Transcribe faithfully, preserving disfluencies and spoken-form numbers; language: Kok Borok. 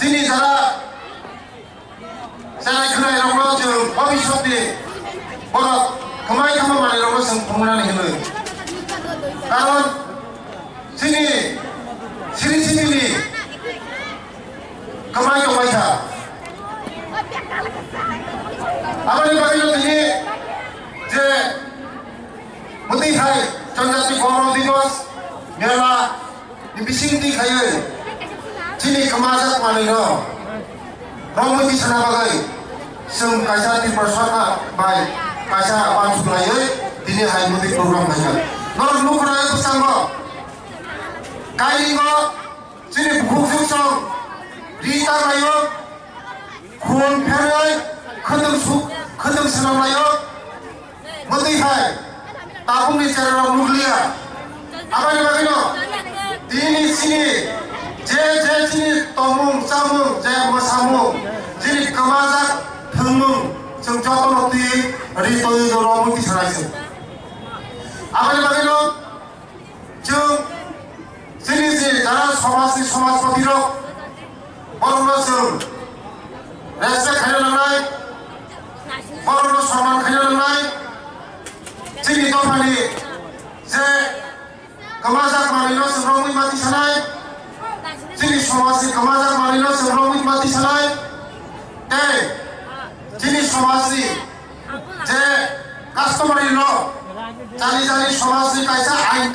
Chini jara chwrai khwrai rokno chwng bhobishyotni borok kwmai kwma manwi rokno chwng phunuknani hinwi. Karon chini siri sitini kwmai tongbai kha. Aboni bagwino tini je mwtwi hai Janjati Gaurav Divas mela ni bising twi khaiwi chini kwmajak manwino romwi tisana bagwi chwng kaisa Tripura Sarkar bai kaisa uansuk laiwi tini hai mwtwi program khaikha. Norok nukhunai bwskango kairingo chini bukhuk juksong ri tanglaio, khun pherwi khwtwng suk-, khwtwng swnamlaio. Mwtwi hai tabukni cherarok nukliya. Aboni bagwino tini chini je je chini tongmung chamung je mwsamung chini kwmajak thwngmung chwng jotono twi ri twi rwmwi tisalaisung. Aboni bagwino chwng chini je jara somajni somajpati rok borokno chwng respect khaina nangnai, borokno sonman khaina nangnai. Chini dophani je kwmajak manwino chwng romwi ma tisanai, chini somajni kwmajak manwino chwng romwi ma tisanai, tei chini somajni je customary law, jani jani somajni kaisa ain